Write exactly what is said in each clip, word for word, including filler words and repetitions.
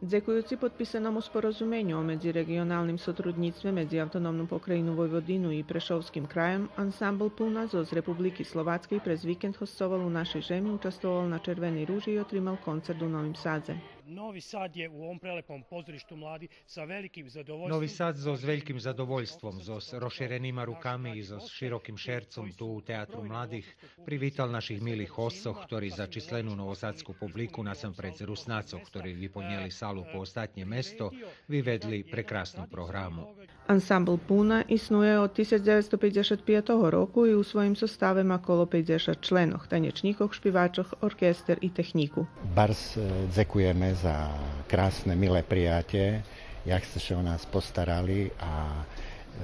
Дзекуюци подписаному споразуменю о медзиреґионалним сотруднїцтве медзи Автономну покраїну Войводину и Прешовским краєм, ансамбл Пуна зоз Републики Словацкей през викенд госцовал у нашей жеми, участвовал на Червеней ружи и отримал концерт у Новим Садзе. Novi Sad je u ovom prelepom pozorištu mladi sa velikim zadovoljstvom. Нови Сад зоз вельким задовольством, зоз розширенима руками и зоз широким шерцом ту у Театру младих привитал наших милих госцох, хтори за числену новосадску публику, насампредз Руснацох, хтори виполнєли салу по остатнє место, виведли прекрасну програму. Ансамбл Пуна иснує од тисяч дзевецсто пейдзешат пиятого року и у своїм составе ма коло пейдзешат членох, танєчнїкох, шпивачох, оркестер и технїку. Барз е, дзекуєме за красне, миле приятє, як сце ше о нас постарали а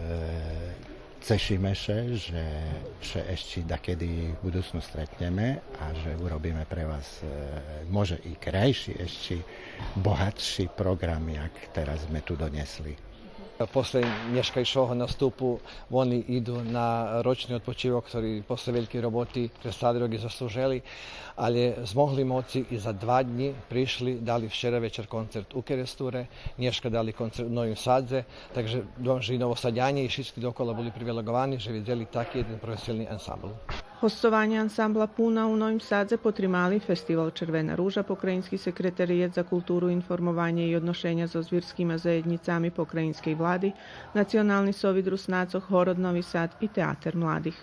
е, цешиме ше же ше ещи дакеди в будуцню стретнєме а же уробиме пре вас е, може и крайши, ещи богатши програм як тераз зме ту донєсли. После нєшкайшого наступу вони иду на рочни одпочивок, котри после велькей роботи представи рок и заслужели, але змогли моци и за два днї пришли, дали вчера вечер концерт у Керестуре, нєшка дали концерт у Новим Садзе, так же думам же и Новосадяне и шицки докола були привилеґовани же видзели таки єден професионални ансамбл. Госцованє ансамбла Пуна у Новим Садзе потримали Фестивал Червена ружа, Покраїнски секретариєт за културу, информованє и одношеня зоз вирскима заєднїцами покраїнскей влади, Национални совит Руснацох, Город Нови Сад и Театер младих.